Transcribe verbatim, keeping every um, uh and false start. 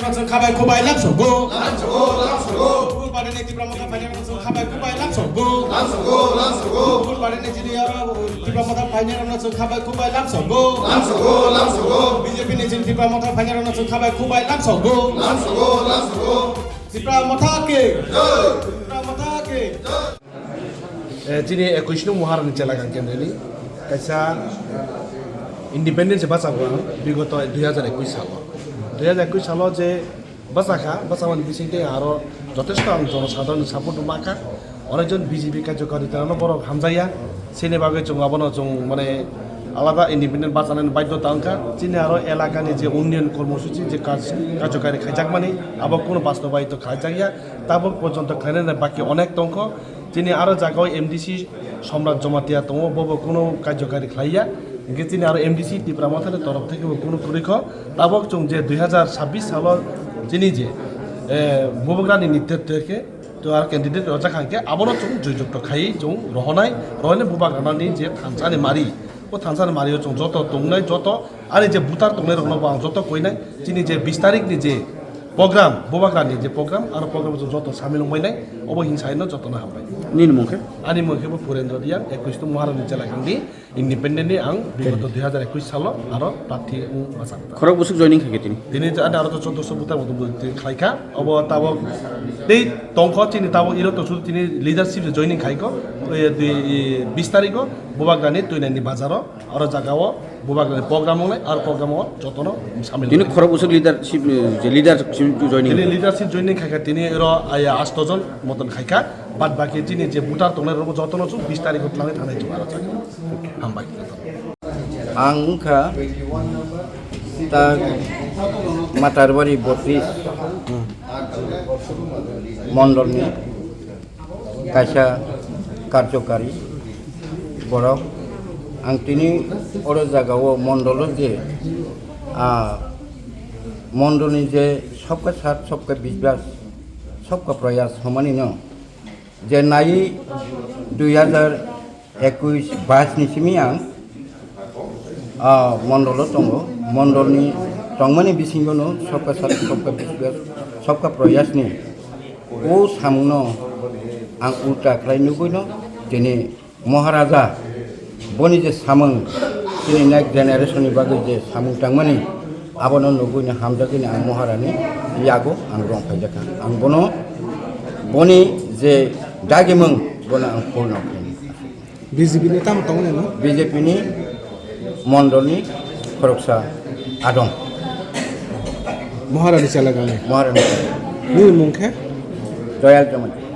Chwng khabai khubai lamsogo. Lamsogo, lamsogo. Bul party ni Tipra Motha phainai rokno chwng khabai khubai lamsogo. Lamsogo, lamsogo. Bul party ni jini aro Tipra Motha phainai rokno chwng khabai khubai lamsogo. Lamsogo, lamsogo. B J P ni jini Tipra Motha phainai rokno chwng khabai khubai lamsogo. Lamsogo, lamsogo. Tipra Motha ki. Jai. Tipra Motha ki. Jai. Eh, chini ekush nung Maharani Chelakang kendreni kaisa independence bachago ang bigoto dui hajar ekush salo. Dui hajar ekush salo je bachakha, bachamani bisingtwi aro jotesto ang jonosadharonni support makha. Onekjon B J P karjokari terano borok hamjaya. Sini bagwi chwng abono chwng mane alada independent bachanani baidhota wngkha. Chini aro elakani je unnayan kormosuchi je kaj-, karjokari khaijakmani abo kuno bastobaito khaijakya. Tabuk porjonto khlainani baki onek tongkho. Chini aro jagao M D C Somrat Jamatia tongo, bobo kuno karjokari khlaiya. Hingke chini aro M D C Tipra Mothani torof theke bo kuno kwrwi kho. Tabok chwng je dui hajar sabbish salo chini je, eh, Bubagrani nitwitw khe to aro candidate rojak hangke abono chwng joyjukto khaiwi chwng rohonai, rohonai Bubagranani je thansani mari. O thansani mario chwng joto tongnai, joto ani je butar tongnai rokno bo ang joto koinai. Chini je bis tarikh ni je program, Bubagrani je program, aro program o chwng joto samil wngbainai, obo hinsa haino jotono hambai. Nini mung khe? Ani mung khe bo Purendra Reang, ekush tu Maharani Chelakangni, independent ni ang bigoto dui hajar ekush salo aro prarthi wng bachakta. Khorok bwswk joining khaikhe tini? Tini ani aro to chauddosho butar moto bo tini khlaikha, obo tabok tei tongkho chini tabok iro to sudu tini leadership joining khaikho, oi, dui, bis tarikh o Bubagrani Twinaini bazaro. Aro jagao Bubagrani program wngnai, aro program o jotono samil tini wngnai. Khorok bwswk leadership, eh, je leadership joining. Tini leadership joining khaikha tini ro, aya, asto jon moton khaikha, bad baki chini je voter tongnai rok jotono chwng bis tarikh o twlangwi thangnai chwng aro jagao. Hambai. Ang wngkha ta Matarbari botris mondolni kaisa karjokari borok. Ang tini oro jagao mondolo je, ah, mondolni je sabka sat, sabka biswas, sabka prayas hwnmani no je nai dui hajar ekush bais ni simi ang, ah, mondolo tongo. Mondolni tongmani bisingo no sabka sat, sabka biswas, sabka prayas ni o samungno ang ulta khlai nugwi no tini Maharaja boni je samung, chini next generation ni bagwi je samung tangmani, abono nugwi no hamjagwi no ang Maharani yago ang rong phaijakha. Ang bono boni je dagimung bono ang purno khainai. B J P ni tamo tongo neno? B J P ni mondolni khoroksa adong. Maharani Chelakangni. Maharani. Nini mung khe? Doyal Jamatia.